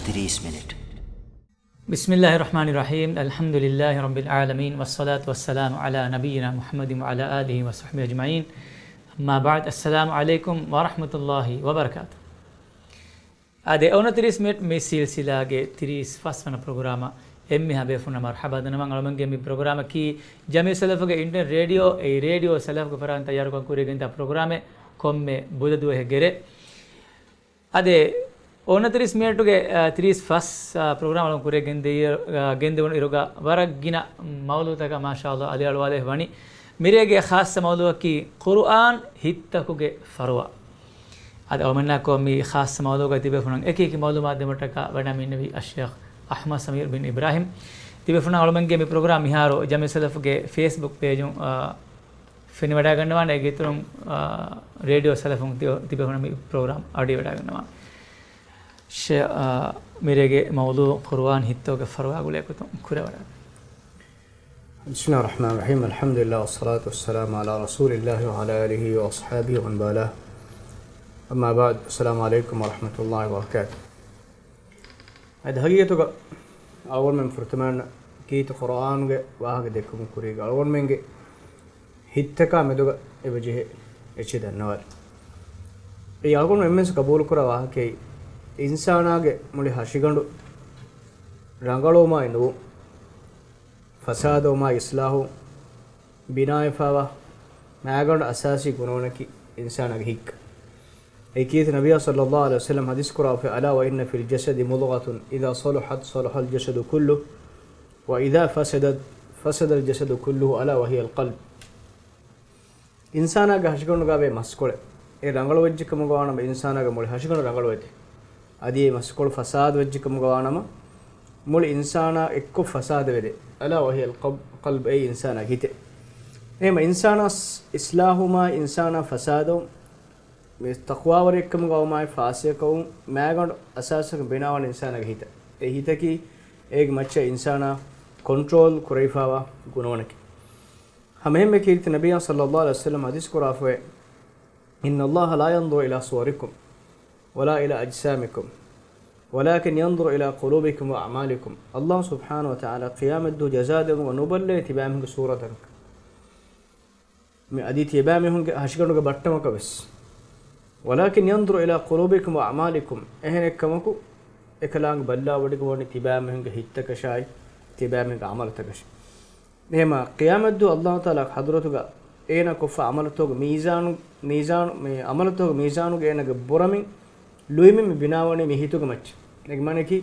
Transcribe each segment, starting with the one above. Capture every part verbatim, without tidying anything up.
ތިރީސް މިނިޓް. بسم الله الرحمن الرحيم. الحمد لله رب العالمين، والصلاة والسلام على نبينا محمد وعلى آله وصحبه أجمعين. أما بعد، السلام عليكم ورحمة الله وبركاته. އާދެ، އޮނަތިރީސް މިނިޓް މި ސިލްސިލާގެ ތިރީސް ފަސް ވަނަ ޕްރޮގްރާމަށް އެންމެހާ ބޭފުޅުންނަށް މަރުޙަބާ ދަންނަވަން. އަޅުމެންގެ މި ޕްރޮގްރާމަކީ ޖަމީޢު ސަލަފުގެ އިންޓަރނެޓް ރޭޑިއޯ، އެ ރޭޑިއޯ ސަލަފުގެ ފަރާތުން ތައްޔާރުކޮށް ކުރިޔަށް ގެންދާ ޕްރޮގްރާމެއް، ކޮންމެ ބުދަ ދުވަހެއް ގެރެ. އާދެ، އޮނަތިރީސް މިނެޓުގެ، އާ، ތިރީސް ފަސް، އާ، ޕްރޮގްރާމް އަޅުން ކުރިޔަށް ގެންދިޔަ-، އާ، ގެންދެވުނު އިރުގަ ވަރަށް ގިނަ މައުޟޫޢުތަކަށް މާޝާﷲ އަލިއަޅުވާލެވި ވަނީ. މިރޭގެ ޚާއްޞަ މައުޟޫޢަކީ ޤުރުއާން ހިތްތަކުގެ ފަރުވާ. އަދި އަޅުމެންނާކޮށް މި ޚާއްޞަ މައުޟޫޢުގައި ތިބޭފުޅުން އެކި އެކި މައުލޫމާތު ދެމަށްޓަކާ ވަޑައިގެންނެވި އައްޝޭޚް އަޙްމަދު ސަމީރު ބިން އިބްރާހިމް. ތިބޭފުޅުން އަޅުމެންގެ މި ޕްރޮގްރާމް މިހާރު ޖަމީޢު ސަލަފުގެ ފޭސްބުކް ޕޭޖުން، އާ، ފެނިވަޑައިގަންނަވާނެ. އޭގެ އިތުރުން، އާ، ރޭޑިއޯ ސަލަފުން ތި-، ތިބޭފުޅުން މި ޕްރޮގްރާމް އަޑުއިވަޑައިގަންނަވާނެ. ޝޭ-، އާ، މިރޭގެ މައުޟޫޢު ޤުރުއާން ހިތްތަކުގެ ފަރުވާ ގުޅޭ ގޮތުން ކުރެވަޑައިގަންނަވާނެ. بسم الله الرحمن الرحيم. الحمد لله والصلاة والسلام على رسول الله وعلى آله وأصحابه ومن والاه. أما بعد. السلام عليكم ورحمة الله وبركاته. އަދި ހަގީގަތުގަ އަޅުގަނޑުމެން ފުރަތަމައަށް ކީރިތި ޤުރުއާނުގެ ވާހަކަ ދެއްކުމުގެ ކުރީގަ އަޅުގަނޑުމެންގެ ހިތްތަކާ މެދުގަ އެބަޖެހޭ އެއްޗެއް ދަންނަވާލި. އެއީ އަޅުގަނޑު އެންމެންސު ޤަބޫލުކުރާ ވާހަކައެއް، އިންސާނާގެ މުޅި ހަށިގަނޑު ރަނގަޅުވުމާއި ނުވުން، ފަސާދަވުމާއި އިޞްލާޙު ބިނާވެފައިވާ މާގަނޑު އަސާސީ ގުނަވަނަކީ އިންސާނާގެ ހިތް. އެއީ ކީރިތި ނަބިއްޔާ ޞައްލައްލާހު ޢަލައިހި ވަސައްލަމް ޙަދީޘް ކުރާފައި، ألا وإن في الجسد مضغة إذا صلحت صلح الجسد كله وإذا فسدت فسد الجسد كله ألا وهي القلب. އިންސާނާގެ ހަށިގަނޑުގައިވޭ މަސްކޮޅެއް، އެ ރަނގަޅުވެއްޖެ ކަމުގަވާނަމަ އިންސާނާގެ މުޅި ހަށިގަނޑު ރަނގަޅުވޭތެ. އަދި އެ މަސްކޮޅު ފަސާދަވެއްޖެ ކަމުގަވާނަމަ މުޅި އިންސާނާ އެއްކޮށް ފަސާދަވެދޭ. ألا وهي القلب، އެއީ އިންސާނާގެ ހިތެއް. އެހެންމަ އިންސާނާ އިޞްލާޙުވުމާއި އިންސާނާ ފަސާދަވުން، މި ތަޤްވާވެރިއެއްކަމުގަވުމާއި ފާސިޤަކަމުން މާގަނޑު އަސާސަކަށް ބިނާވާން އިންސާނާގެ ހިތަށް. އެ ހިތަކީ އޭގެ މައްޗަށް އިންސާނާ ކޮންޓްރޯލް ކުރެވިފައިވާ ގުނަވަނަކީ. ހަމައެހެންމެ ކީރިތި ނަބިއްޔާ ޞައްލައްލާހު ޢަލައިހި ވަސައްލަމް ޙަދީޘް ކުރާފައި، إن الله لا ينظر إلى صوركم ولا إلى أجسامكم ولكن ينظر إلى قلوبكم وأعمالكم. ﷲ ސުބްޙާނަހޫ ވަތަޢާލާ ޤިޔާމަތްދުވަހު ޖަޒާ ދެމުގަ ނުބައްލޭ ތިބާމީހުންގެ ސޫރަތަކަށް. މި އަދި ތިބާމީހުންގެ ހަށިގަނޑުގެ ބައްޓަމަކަށް ވެސް. ولكن ينظر إلى قلوبكم وأعمالكم. އެހެނެއްކަމަކު، އެކަލާނގެ ބައްލަވަޑައިގަންނަވަނީ ތިބާމީހުންގެ ހިތްތަކަށާއި، ތިބާމީހުންގެ ޢަމަލުތަކަށް. އެހެންމަ ޤިޔާމަތްދުވަހު ﷲ ތަޢާލާ ޙަޟްރަތުގަ އޭނާ ކޮށްފަ ޢަމަލުތަކުގެ މީޒާނު، މީޒާނު، މި ޢަމަލުތަކުގެ މީޒާނުގަ އޭނާގެ ބުރަމިން ލުއިމިން މި ބިނާވަނީ މި ހިތުގެ މައްޗަށް. އޭގެ މާނައަކީ،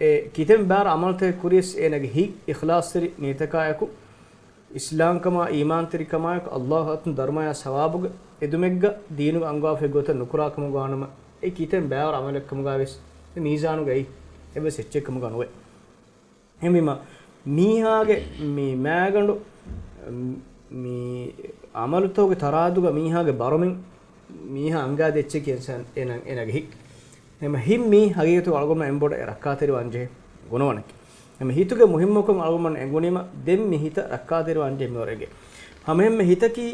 އެ ކިތަންމެ ބާރަ ޢަމަލުތަކެއް ކުރިޔަސް އޭނާގެ ހިތް އިޚްލާޞްތެރި ނިޔަތަކާއެކު، އިސްލާމްކަމާ އީމާންތެރިކަމާއެކު، ﷲ އަތުން ދަރުމަޔާ ސަވާބުގެ އެދުމެއްގަ ދީނުގަ އަންގާފައި ގޮތަށް ނުކުރާ ކަމުގަވާނަމަ، އެ ކިތަންމެ ބާރަ ޢަމަލެއްކަމުގަވެސް އެ މީޒާނުގައި އެއްވެސް އެއްޗެއްކަމުގަ ނުވޭ. އެހެންވީމަ، މީހާގެ މި މާގަނޑު، މި ޢަމަލުތަކުގެ ތަރާޒުގަ މީހާގެ ބަރުމިން މީހާ އަންގާދޭ އެއްޗެކޭ އިންސާން އޭނާ، އޭނާގެ ހިތް. އެހެންމަ ހިތް މީ ހަގީގަތުގަ އަޅުގަނޑުމެން އެނބުރި ރައްކާތެރިވާން ޖެހޭ ގުނަވަނަކީ. އެހެންމަ ހިތުގެ މުހިއްމުކަން އަޅުގަނޑުމެން އެނގުނީމަ ދެން މި ހިތަށް ރައްކާތެރިވާން ޖެހޭ މިވަރެއްގެ. ހަމައެހެންމެ ހިތަކީ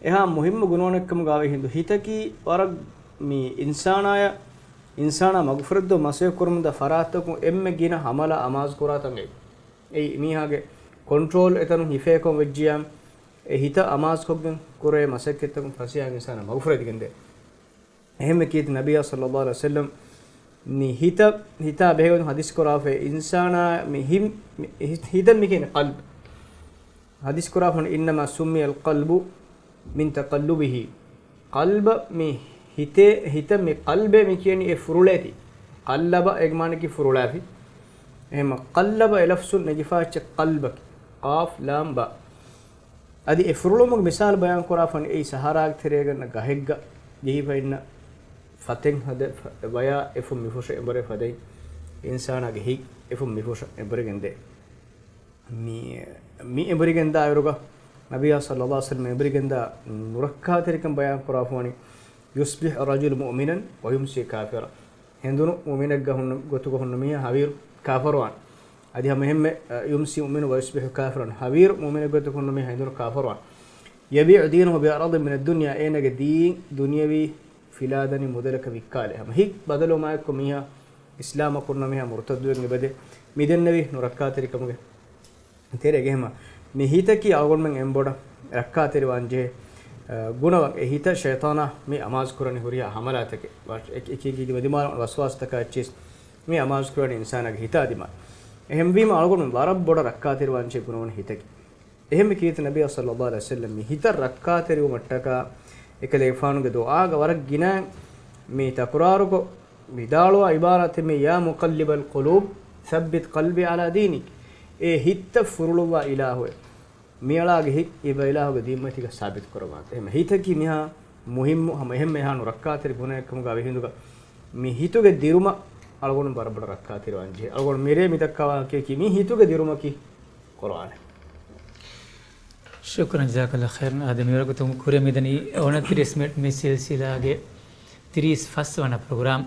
އެހާ މުހިއްމު ގުނަވަނެއްކަމުގައި ހިނދު ހިތަކީ ވަރަށް މި އިންސާނާޔަށް، އިންސާނާ މަގުފުރެއްދޯ މަސައްކަތް ކުރުމުންދާ ފަރާތްތަކުން އެންމެ ގިނަ ހަމަލާ އަމާޒުކުރާ ތަން އެއީ. އެއީ މީހާގެ ކޮންޓްރޯލް އެތަނުން ހިފޭކަން ވެއްޖިޔާ، އެ ހިތަށް އަމާޒުކޮށްގެން ކުރޭ މަސައްކަތްތަކުން ފަސޭހައިން އިންސާނާ މަގުފުރެދިގެންދޭ. އެހެންމެ ކީރިތި ނަބިއްޔާ ޞައްލައްލާހު ޢަލައިހި ވަސައްލަމް މި ހިތަށް، ހިތާ ބެހޭގޮތުން ޙަދީޘް ކުރާފައި އިންސާނާ މި ހި-، މި ހި-، ހިތަށް މި ކިޔަނީ ޤަލްބު. ޙަދީޘް ކުރާފަން، إنما سمي القلب من تقلبه. ޤަލްބަށް މި ހިތޭ، ހިތަށް މި ޤަލްބޭ މި ކިޔަނީ އެ ފުރުޅޭތީ. ޤައްލަބަ އޭގެ މާނައަކީ ފުރުޅާފި. އެހެންމަ ޤައްލަބަ އެ ލަފްޒުން ނެގިފާ އެއްޗެއް ޤަލްބަކީ. ޤާފް ލާމް ބާ. އަދި އެ ފުރުޅުމުގެ މިސާލު ބަޔާން ކުރާފަން އެއީ ސަހަރާގެ ތެރޭގަ ގަހެއްގަ ޖެހިފައި އިންނަ ފަތެއް ހަދަ، ފަ-، ވަޔާ އެފުށް މިފުށަށް އެނބުރޭ ފަދައިން އިންސާނާގެ ހިތް އެފުށް މިފުށަށް އެނބުރިގެންދޭ. މި، މި އެނބުރިގެންދާ އިރުގަ ނަބިއްޔާ ޞައްލައްލާހު ޢަލައިހި ވަސައްލަމަ އެނބުރިގެންދާ ނުރައްކާތެރިކަން ބަޔާން ކުރާފަވަނީ، يصبح الرجل مؤمنا ويمسي كافرا. ހެނދުނު މުއުމިނެއްގަ ހުންނަ ގޮތުގަ ހުންނަ މީހާ ހަވީރު ކާފަރުވާން. އަދި ހަމަ އެހެންމެ، يمسي مؤمنا ويصبح كافرا. ހަވީރު މުއުމިނެއްގޮތުގަ ހުންނަ މީހާ ހެނދުނު ކާފަރުވާން. يبيع دينه بعرض من الدنيا. އޭނަގެ ދީން ދުނިޔަވީ ފިލާދަނި މުދަލަކަށް ވިއްކާލެ. ހަމަ ހިތް ބަދަލުވުމާއެކު މީހާ އިސްލާމަށް ކުރުނަމިހާ މުރުތައްދުވެގެން އެބަދޭ. މިދެންނެވި ނުރައްކާތެރިކަމުގެ ތެރޭގެ ހަމަ މި ހިތަކީ އަޅުގަނޑުމެން އެނބޮޑަށް ރައްކާތެރިވާން ޖެހޭ، އަ، ގުނަވަން. އެ ހިތަށް ޝައިޠާނާ މި އަމާޒުކުރަނީ ހުރިހާ ހަމަލާތަކެއް. ވަ-، އެކި-، އެކި-، އެކި ދިމާލު ވަސްވާސްތަކާ އެއްޗިސް މި އަމާޒުކުރަނީ އިންސާނާގެ ހިތާ ދިމާ. އެހެންވީމަ އަޅުގަނޑު ވަރަށް ބޮޑަށް ރައްކާތެރިވާން ޖެހޭ ގުނަވަން ހިތަކީ. އެހެންވެ ކީރިތި ނަބިއްޔާ ޞައްލައްލާހު ޢަލައިހި ވަސައްލަމް މި ހިތަށް ރައްކާތެރިވުމަށްޓަކާ އެކަލޭގެފާނުގެ ދުޢާގަ ވަރަށް ގިނަ މި ތަކުރާރުކޮށް ވިދާޅުވާ ޢިބާރާތެއް މި، "يا مقلب القلوب ثبت قلبي على دينك." އޭ ހިތްތައް ފުރުޅުއްވާ އިލާހުއޭ، މިއަޅާގެ ހިތް އެބަ އިލާހުގެ ދީންމަތީގަ ސާބިތު ކުރައްވާން. އެހެން ހިތަކީ މިހާ މުހިއްމު ހަމަ އެހެންމެ އެހާ ނުރައްކާތެރި ގުނައެއް ކަމުގަ ވިހިނދުގަ މި ހިތުގެ ދިރުމަށް އަޅުގަނޑު ބަރަބަރަށް ރައްކާތެރިވާން ޖެހޭ. އަޅުގަނޑު މިރޭ މި ދައްކާ ވާހަކަޔަކީ މި ހިތުގެ ދިރުމަކީ ޤުރުއާނެއް. ޝުކުރަން، ޖަޒާކަﷲ ޚައިރަން. އާދެ، މިވަރަކު ތުން ކުރިއަށް މިދަނީ އޮނަތިރީސް މިނިޓް މި ސިލްސިލާގެ ތިރީސް ފަސް ވަނަ ޕްރޮގްރާމް.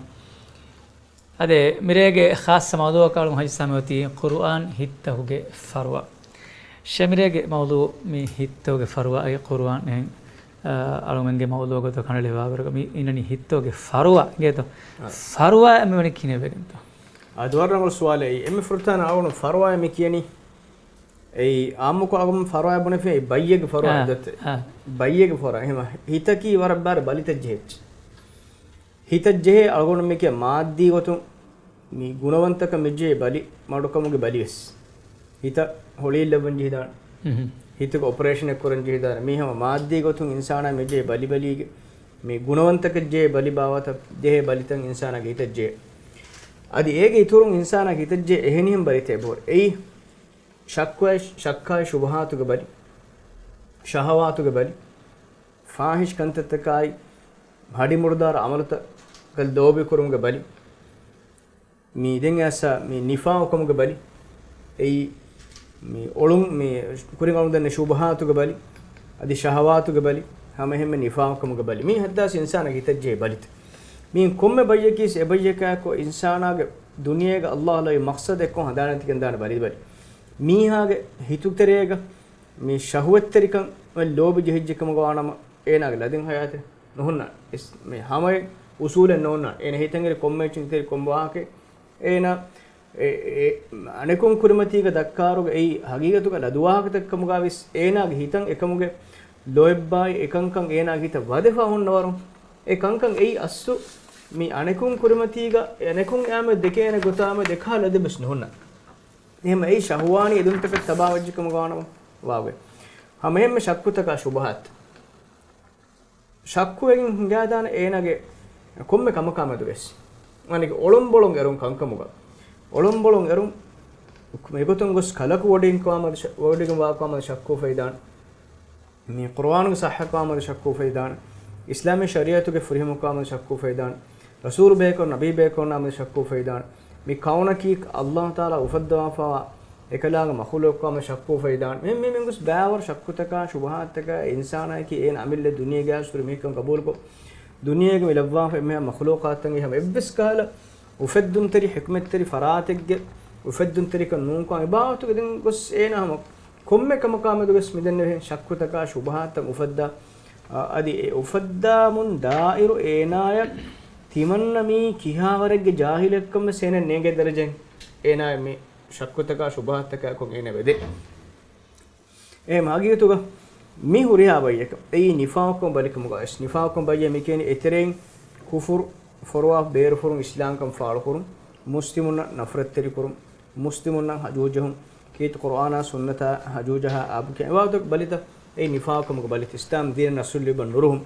އާދެ، މިރޭގެ ޚާއްޞަ މައުޟޫޢަކަށް އަޅުގަނޑު ހަމަޖައްސާ މިއޮތީ ޤުރުއާން ހިތްތަކުގެ ފަރުވާ. ޝެ، މިރޭގެ މައުޟޫޢު މި ހިތްތަކުގެ ފަރުވާ އެ ޤުރުއާން އެހެން، އާ، އަޅުގަނޑުގެ މައުޟޫޢުގެ ގޮތަށް ކަނޑައެޅި ވާވަރުގަ މި އިންނަނީ ހިތްތަކުގެ ފަރުވާ އިނގޭތޯ؟ އާ. ފަރުވާ މިވަނީ ކިހިނެއް ވެގެންތޯ؟ އާ، ދުވަރަށް ރަނގަޅު ސުވާލެއް. އެންމެ ފުރަތަމަ އަޅުގަނޑު ފަރުވާ މި ކިޔަނީ އެއީ އާއްމުކޮށް އަޅުގަނޑު ފަރުވާ ބުނެފި އެއީ ބައްޔެއްގެ ފަރުވާ އާ، އެއް ދޮތެ. އާ. ބައްޔެއްގެ ފަރުވާ. އެހެން ހިތަކީ ވަރަށް ބާރަ ބަލިތައް ޖެހޭ އެއްޗެއް. ހިތަށް ޖެހޭ އަޅުގަނޑު މި ކިޔާ މާއްދީ ގޮތުން މި ގުނަވަންތަކަށް މި ޖެހޭ ބަލި މަޑުކަމުގެ ބަލިވެސް. ހިތަށް ހޮޅިއްލަވަން ޖެހިދާނެ. މުހު. ހިތުގެ އޮޕަރޭޝަނެއް ކުރަން ޖެހިދާނެ. މީ ހަމަ މާއްދީ ގޮތުން އިންސާނާ މި ޖެހޭ ބަލި ބަލީގެ މި ގުނަވަންތަކަށް ޖެހޭ ބަލި ބާވަތަށް ޖެހޭ ބަލިތައް އިންސާނާގެ ހިތަށް ޖެހޭ. އަދި އޭގެ އިތުރުން އިންސާނާގެ ހިތަށް ޖެހޭ އެހެނިހެން ބަލިތައް އެބަހުރި. އެއީ ޝައްކު، ޝައްކާއި ޝުބުހާތުގެ ބަލި، ޝަހަވާތުގެ ބަލި، ފާހިޝް ކަންތައްތަކާއި ހަޑި މުޑުދާރު ޢަމަލުތަކަށް ލޯބި ކުރުމުގެ ބަލި، މި ދެން އައިސް މި ނިފާޤުކަމުގެ ބަލި، އެއީ މި އޮޅުން، މި ކުރިން އޮޅުން ދެންނެ ޝުބުހާތުގެ ބަލި، އަދި ޝަހަވާތުގެ ބަލި، ހަމަ އެހެންމެ ނިފާޤުކަމުގެ ބަލި. މީ ހައްދާސް އިންސާނާގެ ހިތަށް ޖެހޭ ބަލިތައް. މީ ކޮންމެ ބައްޔަކީސް އެބައްޔަކާއެކު އިންސާނާގެ ދުނިޔޭގަ ﷲ ލޯބި މަޤްޞަދެއްކޮށް ހަނދާނެތިގެންދާނެ ބަލި ބަލި. މީހާގެ ހިތުތެރޭގަ މި ޝަހުވަތްތެރިކަން ލޯބި ޖެހިއްޖެ ކަމުގަ ވާނަމަ، އޭނާގެ ލަދެއް ހަޔާތެއް ނުހުންނާނެ. އިސް-، މި ހަމައެއް އުސޫލެއް ނޯންނާނެ. އޭނަ ހިތަށް އެރި ކޮންމެ އެއްޗެއް ތެރި ކޮން ވާހަކައެއް އޭނާ އެ-، އެ-، އަނެކުން ކުރިމަތީގަ ދައްކާރުގަ އެއީ ހަގީގަތުގަ ލަދުވާހަކަތައް ކަމުގަވެސް އޭނާގެ ހިތަށް އެކަމުގެ ލޯތްބާއި އެކަންކަން އޭނާގެ ހިތަށް ވަދެފަ ހުންނަވަރު އެ ކަންކަން އެއީ އަސްލު މި އަނެކުން ކުރިމަތީގަ އަނެކުން އާމެ ދެކޭނެ ގޮތާމެ ދެކާ ލަދެއްވެސް ނުހުންނާނެ. އެހެން އެއީ ޝަހުވާނީ އެދުންތަކަށް ތަބާވެއްޖެ ކަމުގަ ވާނަމަ ވާގޮތް. ހަމައެހެންމެ ޝައްކުތަކާ ޝުބުހާތް. ޝައްކުވެގެން ހިނގާދާނެ އޭނާގެ ކޮންމެ ކަމަކާ މެދުވެސް. އަނެކެ އޮޅުންބޮޅުން އެރުން ކަންކަމުގަ. އޮޅުންބޮޅުން އެރުން މިގޮތުން ގޮސް ކަލަކު ވޮޑިން ކާމަދު ޝަ-، ވޮޑިގެން ވާ ކާމަދު ޝައްކު އުފައިދާނެ. މި ޤުރުއާނުގެ ޞައްޙަ ކާމަދު ޝައްކު އުފައިދާނެ. އިސްލާމީ ޝަރީޢަތުގެ ފުރިހަމަ ކާމަދު ޝައްކު އުފައިދާނެ. ރަސޫލު ބޭކަލުން ނަބީ ބޭކަލުންނާމެދު ޝައްކު އުފައިދާނެ. މި ކައުނަކީ ﷲ ތަޢާލާ އުފައްދަވާފައިވާ އެކަލާނގެ މަޚުލޫޤު ކާމަދު ޝައްކު އުފައިދާނެ. މި، މި، މި ގޮސް ބައިވަރު ޝައްކުތަކާ ޝުބުހާތަކާ އިންސާނާއަކީ އޭނަ އަމިއްލަ ދުނިޔޭގެ އަސްރު މީހަކަށް ގަބޫލުކޮށް، ދުނިޔޭގެ މި ލައްވާފަ އެންމެހާ މަޚުލޫޤާތަކަށް ހަމަ އެއްވެސް ކަހަލަ އުފެއްދުންތެރި ޙިކްމަތްތެރި ފަރާތެއްގެ އުފެއްދުންތެރިކަން ނޫންކާ އެބާވަތުގެ ދެން ގޮސް އޭނާ ހަމަ ކޮންމެ ކަމަކާ މެދު ގޮސް މިދެންނެވިހެން ޝައްކުތަކާ ޝުބުހާތައް އުފައްދާ، އަ، އަދި އެ އުފައްދާމުން ދާއިރު އޭނާޔަށް ތިމަންނަ މީ ކިހާވަރެއްގެ ޖާހިލެއްކަން ވެސް އޭނަ ނޭނގޭ ދަރަޖައިން އޭނާ މި ޝައްކުތަކާ ޝުބުހާތަކާ ކޮން އޭނަ ވެދެ. އެހެން ހަގީގަތުގަ މި ހުރިހާ ބައްޔަކަށް އެއީ ނިފާޤު ބަލިކަމުގަ ވެސް. ނިފާޤު ބައްޔެއް މި ކިޔަނީ އެތެރެއިން ކުފުރު ފޮރުވާ ބޭރުފުރުން އިސްލާމްކަން ފާޅުކުރުން، މުސްލިމުންނަށް ނަފްރަތްތެރިކުރުން، މުސްލިމުންނަށް ހަޖޫ ޖެހުން، ކީރިތި ޤުރުއާނާ ސުންނަތާ ހަޖޫ ޖަހާ އާބުކިޔަން އެވާތު ބަލިތައް އެއީ ނިފާޤު ކަމުގެ ބަލިތައް. އިސްލާމް ދީނަށް އަސްލު ލިބަން ނުރުހުން.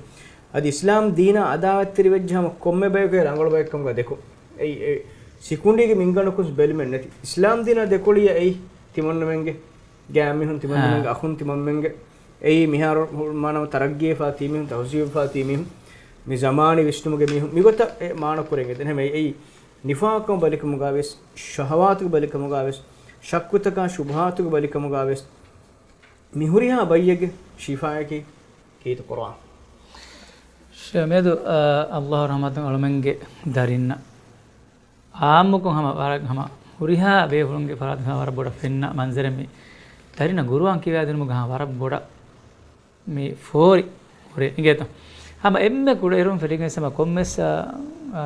އަދި އިސްލާމް ދީނާ އަދާވަތްތެރި ވެއްޖެ ހަމަ ކޮންމެ ބަޔަކު ރަނގަޅު ބަޔެއް ކަމުގަ ދެކުން. އެއީ އެ ސިކުނޑީގެ މިންގަނޑަކުން ބެލުމެއް ނެތި. އިސްލާމް ދީނާ ދެކޮޅިއަށް އެއީ ތިމަންނަމެންގެ ގާތްމީހުން ތިމަންނަމެންގެ އަޚުން ތިމަންމެންގެ އެއީ މިހާރު މާނަ ތަރައްގީވެފާ ތީމީހުން، ތަހުޒީބުވެފާ ތީމީހުން، މި ޒަމާނީ ވިސްނުމުގެ މީހުން މިގޮތަށް އެ މާނަ ކުރެން އެދެން. ހަމަ އެއީ ނިފާޤު ބަލިކަމުގަ ވެސް، ޝަހަވާތުގެ ބަލިކަމުގަ ވެސް، ޝައްކުތަކާ ޝުބުހާތުގެ ބަލިކަމުގަ ވެސް، މި ހުރިހާ ބައްޔެއްގެ ޝިފާއަކީ ކީރިތި ޤުރުއާން. ޝޭ މިއަދު، އާ، ﷲ ރަޙްމަތުން އަޅުމެންގެ ދަރިންނަށް އާއްމުކޮށް ހަމަ ވަރަށް ހަމަ ހުރިހާ ބޭފުޅުންގެ ފަރާތުން ވަރަށް ބޮޑަށް ފެންނަ މަންޒަރެއް މި ދަރިންނަށް ޤުރުއާން ކިޔަވާދިނުމުގަ ހަމަ ވަރަށް ބޮޑަށް މި ފޯރި ހުރޭ އިނގޭތަ؟ ހަމަ އެންމެ ކުޑައިރުން ފެށިގެން ހަމަ ކޮންމެސް، އާ، އާ،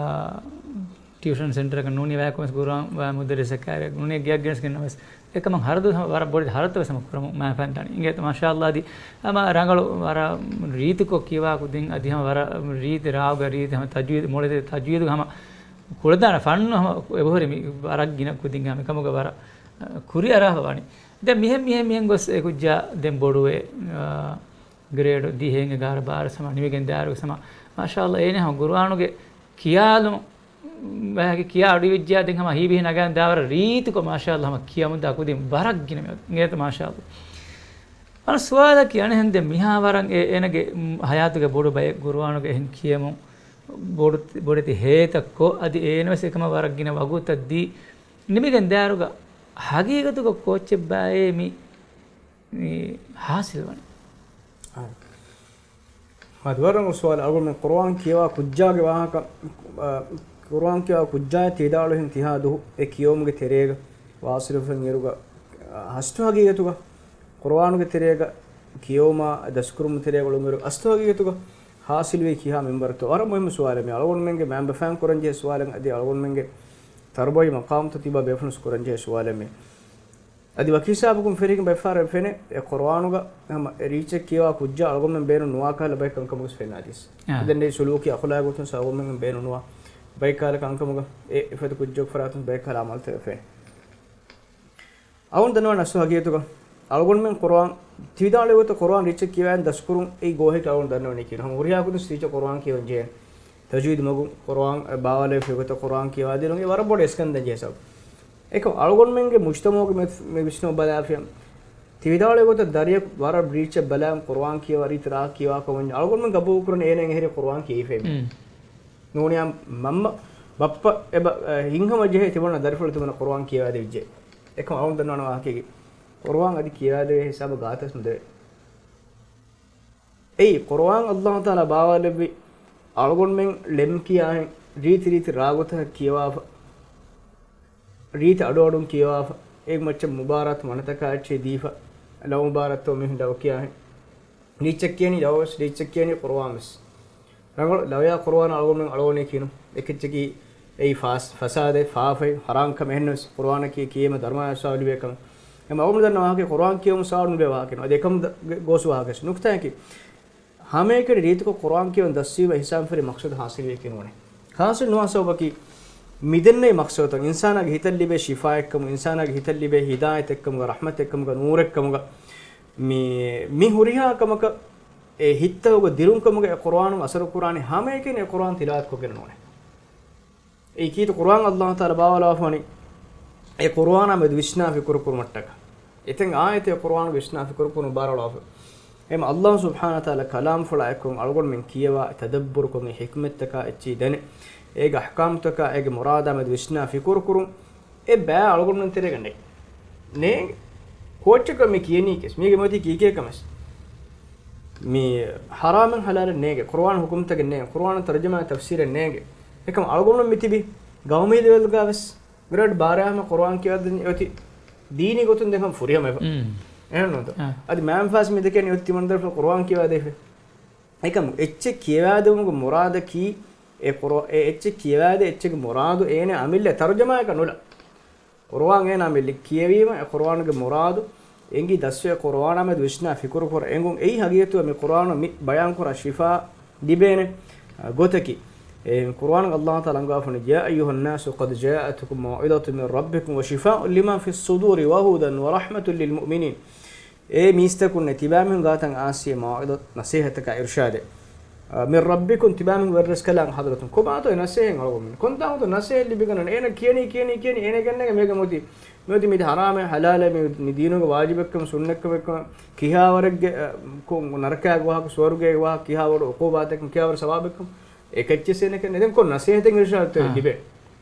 ޓިއުޝަން ސެންޓަރަކަށް ނޫނީ ވާކުވެސް ގުރުއާން ވާ މުދައްރިސަކާރެއް ނޫނީ ގެއަށް ގެނެސް ގެންނަވެސް އެކަމަށް ހަރަދު ހަމަ ވަރަށް ބޮޑެތި ހަރަދުތައް ވެސް ހަމަ ކުރަމުން މާފަން ދާނީ. އިނގޭތަ މާޝާﷲ އަދި ހަމަ ރަނގަޅު ވަރަށް ރީތިކޮށް ކިޔަވާ ކުދިން އަދި ހަމަ ވަރަށް ރީތި ރާގަ ރީތި ހަމަ ތަޖްވީދު މޮޅެތި ތަޖްވީދުގަ ހަމަ ކުޅަދާނަ ފަންނު ހަމަ އެބަހުރި މި ވަރަށް ގިނަ ކުދިންގެ ހަމަ އެކަމުގަ ވަރަށް ކުރިއަރާފަ ވަނީ. ދެން މިހެން މިހެން މިހެން ގޮސް އެ ކުއްޖާ ދެން ބޮޑުވެ، އާ، ގްރޭޑް ދިހައިން އެގާރަ ބާރަ ހަމަ ނިމިގެން ދާއިރު ހަމަ މާޝާﷲ އޭނަ ހަމަ ގުރުއާނުގެ ކިޔާލުން ބަޔަކީ ކިޔާ އަޑުއިވިއްޖާ ދެން ހަމަ ހީވިހި ނަގާން ދާވަރަށް ރީތިކޮށް މާޝާﷲ ހަމަ ކިޔަމުންދާ ކުދިން ވަރަށް ގިނަ މި އިނގޭތަ މާޝާﷲ. އަން ސުވާލަކީ އަނެއްހެން ދެން މިހާ ވަރަށް އެ-، އޭނަގެ ހަޔާތުގެ ބޮޑު ބައެއް ގުރުއާނުގެ އެހެން ކިޔަމުން ބޮޑު-، ބޮޑެތި ހޭތައް ކޮށް އަދި އޭނަވެސް އެކަމަށް ވަރަށް ގިނަ ވަގުތަށް ދީ ނިމިގެން ދާއިރުގަ ހަގީގަތުގަ ކޯއްޗެއްބާއޭ މި މި ހާސިލް ވަނީ. އާ. އަދި ވަރަށް ރަނގަޅު ސުވާލެއް. އަޅުގަނޑުމެން ޤުރުއާން ކިޔަވާ ކުއްޖާގެ ވާހަކަ، އާ، ޤުރުއާން ކިޔަވާ ކުއްޖާއަށް ތިވިދާޅުވިހެން ތިހާ ދުވަހު އެ ކިޔެވުމުގެ ތެރޭގަ ވާސިލުވެފަ އިރުގަ، އާ، އަސްލު ހަގީގަތުގަ ޤުރުއާނުގެ ތެރޭގަ ކިޔެވުމާ ދަސްކުރުމުގެ ތެރޭގަ އުޅުނުއިރު އަސްލު ހަގީގަތުގަ ހާސިލުވީ ކިހާ މިންވަރުތޯ؟ ވަރަށް މުހިއްމު ސުވާލެއް މި. އަޅުގަނޑުމެންގެ މައިންބަފައިން ކުރަންޖެހޭ ސުވާލެއް އަދި އަޅުގަނޑުމެންގެ ތަރުބަވީ މަޤާމުތައް ތިބާ ބޭފުޅުން ކުރަންޖެހޭ ސުވާލެއް މި. އަދި ވަކި ހިސާބަކުން ފެށިގެން ބައެއްފަހަރަށް ފެނޭ، އެ ޤުރުއާނުގަ ހަމަ އެ ރީއްޗެއް ކިޔަވާ ކުއްޖާ އަޅުގަނޑުމެން ބޭނުން ނުވާ ކަހަލަ ބައެއް ކަންކަމުގަ ފެންނާ ދިސް. އާ. ދެން އެ ސުލޫކީ އަޚުލާގުތުން އަޅުގަނޑުމެން ބޭނުން ނުވާ ބައެއް ކަހަލަ ކަންކަމުގަ އެ އެފަދަ ކުއްޖަކު ފަރާތުން ބައެއް ކަހަލަ އަމަލުތައް ފެނޭ. އަޅުގަނޑު ދަންނަވަން އަސްލު ހަގީގަތުގަ އަޅުގަނޑުމެން ޤުރުއާން ތިވިދާޅުވި ގޮތަށް ޤުރުއާން ރީއްޗެއް ކިޔަވައިގެން ދަސްކުރުން އެއީ ގޯހެއް އަޅުގަނޑު ދަންނަވަނީކީ ނޫން. ހުރިހާ ގޮތުން ރީއްޗެއް ޤުރުއާން ކިޔަވަން ޖެހޭނެ. ތަޖްވީދު މަގުން ޤުރުއާން ބާވާލެވި ގޮތަށް ޤުރުއާން ކިޔަވާދިނުން އެ ވަރަށް ބޮޑު އެސްކަން ދެން ޖެހޭ ސަބަބު. އެކަމް އަޅުގަނޑުމެންގެ މުޖްތަމަޢުގެ މެ-، މެ ވިސްނުމަށް ބަލާފިޔަ. ތިވިދާޅުވި ގޮތަށް ދަރިޔަކު ވަރަށް ރީއްޗެއް ބަލާން ޤުރުއާން ކިޔަވާ ރީތި ރާ ކިޔަވާ ކަމަށް އަޅުގަނޑުމެން ގަބޫލު ކުރަން އޭނަ އެހެރީ ޤުރުއާން ކިޔައިފައި. ނޫނިއްޔާ މަންމަ ބައްޕަ އެބަ-، އަ، ހިތްހަމަޖެހޭ ތިބުނަ ދަރިފުޅު ތިބުނަ ޤުރުއާން ކިޔަވާދެވިއްޖެ. އެކަމް އަޅުގަނޑު ދަންނަވަން ވާހަކައިގެ ޤުރުއާން އަދި ކިޔަވާދެވޭ ހިސާބަށް ގާތަސް ނުދެވޭ. އެއީ، ޤުރުއާން އައްލާހު ތަޢާލާ ބާވާލެއްވި އަޅުގަނޑުމެން ޅެމްކިޔާހެން ރީތި ރީތި ރާގޮތަކަށް ކިޔަވާފަ، ރީތި އަޑުއަޑުން ކިޔަވާފަ، އޭގެ މައްޗަށް މުބާރާތު މަނަތަކާ އެއްޗެހި ދީފަ، ލަވަ މުބާރާތު މީހުން ލަވަ ކިޔާހެން. ރީއްޗެއް ކިޔަނީ ލަވަވެސް، ރީއްޗެއް ކިޔަނީ ޤުރުއާންވެސް. ރަނގަޅު ލަވަޔާ ޤުރުއާން އަޅުގަނޑުމެން އަޅުގަނޑު ކިޔަނީ އެކެއްޗަކީ އެއީ ފާސް-، ފަސާދައެއް، ފާފައެއް، ޙަރާމް ކަމެއް. އެހެންނަމަވެސް ޤުރުއާނަކީ ކިޔެވީމަ ދަރުމަޔާ ސާބިތުވާ ކަމެއް. އެމަ އަޅުގަނޑު ދަންނަ ވާހަކަ ޤުރުއާން ކިޔެވުމުން ސާބިތު ނުވޭ ވާހަކައެއް ނޫން. އަދި އެކަމު ދަ-، ގެ-، ގޯސް ވާހަކައެއް ނުކްތާއަކީ، ހަމައެކަނި ރީތިކޮށް ޤުރުއާން ކިޔެވުން ދަސްވީމަ އިޙްސާން ފެށި މަޤްޞަދު ޙާޞިލްވީކީ ނޫނޭ. ޙާޞިލް ނުވާ ސަބަބަކީ، މިދެންނެވި މަޤްޞަދުތައް އިންސާނާގެ ހިތަށް ލިބޭ ޝިފާއެއްކަމުގަ، އިންސާނާގެ ހިތަށް ލިބޭ ހިދާޔަތެއްކަމުގަ، ރަޙްމަތެއްކަމުގަ، ނޫރެއްކަމުގަ، މި، މި ހުރިހާ ކަމަކަށް އެ ހިތްތަކުގަ ދިރުންކަމުގަ އެ ޤުރުއާނުން އަސަރު ކުރާނީ ހަމައެކަނި އެ ޤުރުއާން ތިލާވަތު ކޮށްގެން ނޫނޭ. އެއީ ކީރިތި ޤުރުއާން އައްލާހު ތަޢާލާ ބާވާލާފަވަނީ އެ ޤުރުއާނާ މެދު ވިސްނާ ފިކުރު ކުރުމަށްޓަކާ. އެތައް އާޔަތެއް ޤުރުއާނުގެ ވިސްނާ ފިކުރު ކުރުން ބާރުއަޅާފަ. އެމަ އައްލާހު ސުބްޙާނަހު ވަތަޢާލާ ކަލާމްފުޅާ އެއްކޮށް އަޅުގަނޑުމެން ކިޔަވާ، ތަދައްބުރުކޮށް އެ ޙިކްމަތްތަކާ އެއްޗެހި ދެނެ، އޭގެ އަޙްކާމްތަކާ އޭގެ މުރާދާ މެދު ވިސްނާ ފިކުރު ކުރުން އެ ބައި އަޅުގަނޑުމެން ތެރޭގަ ނެތް. ނޭނގެ. ކޯއްޗަކަށް މި ކިޔަނީކީސް، މީގެ މިއޮތީ ކީކޭ ކަމެއްސް. މި ޙަރާމެއް ޙަލާލެއް ނޭނގެ، ޤުރުއާން ޙުކުމްތަކެއް ނޭނގެ، ޤުރުއާން ތަރުޖަމާ ތަފްސީރެއް ނޭނގެ. އެކަމް އަޅުގަނޑު މި ތިބި ގައުމީ ލެވެލްގަ ވެސް ގްރޭޑް ބާރަ ހަމަ ޤުރުއާން ކިޔަވަދިން އޮތީ ދީނީ ގޮތުން ދެން ހަމަ ފުރިހަމަ އެފަ. އެހެންނޫންތޯ؟ އަދި މާމް ފާސް މި ދެކެން އޮތީ ތިމަންދަރުފުޅު ޤުރުއާން ކިޔަވަދެފެ. އެކަމް އެއްޗެއް ކިޔަވާދެވުމުގެ މުރާދަކީ، އެ ޤުރު-، އެ އެއްޗެއް ކިޔަވާދޭ އެއްޗެއްގެ މުރާދު އޭނަ އަމިއްލަ ތަރުޖަމާއަކަށް ނުލާ. ޤުރުއާން އޭނަ އަމިއްލަ ކިޔެވީމަ، އެ ޤުރުއާނުގެ މުރާދު އެނގި ދަސްވެ، ޤުރުއާނާ މެދު ވިސްނާ ފިކުރު ކުރ އެނގުން. އެއީ ހަގީގަތުގަ މި ޤުރުއާނު މި ބަޔާން ކުރާ ޝިފާ ލިބޭނެ، އަ، ގޮތަކީ. އެ ޤުރުއާނުގަ އައްލާހު ތަޢާލާ އަންގާފަނި، يا أيها الناس قد جاءتكم موعظة من ربكم وشفاء لما في الصدور وهدى ورحمة للمؤمنين. އޭ މީސްތަކުންނޭ، ތިބާމީހުން ގާތަށް އާސިޔޭ މައުޢިޒަ ނަސޭހަތަކާ އިރުޝާދެއް. އަ، من ربكم، ތިބާމީހުން ވެރިރަސްކަލާނގެ ޙަޟްރަތުން. ކޮބާތޯ އެ ނަސޭހަތް އަޅުގަނޑުމެން؟ ކޮންތާކުތޯ ނަސޭހަތް ލިބިގަންނަން؟ އޭނަ ކިޔަނީ، ކިޔަނީ، ކިޔަނީ، އޭނަ ގެންނަގެ މީގެ މިއޮތީ، މިއޮތީ މި ޙަރާމެއް ޙަލާލެއް، މި، މި ދީނުގެ ވާޖިބެއްކަމަށް، ސުންނަތްކަމެއްކަމަށް، ކިހާވަރެއްގެ، އަ، ކޮ-، ނަރަކާގެ ވާހަކަ، ސުވަރުގޭގެ ވާހަކަ، ކިހާވަރު ޢުޤޫބާތެއްކަމަށް، ކިހާވަރު ސަވާބެއްކަމަށް، އެކައްޗެއްސެއް ނެކެން. ދެން ކޮން ނަސޭހަތެއް އިރުޝާދުތައް އާ. ލިބޭ؟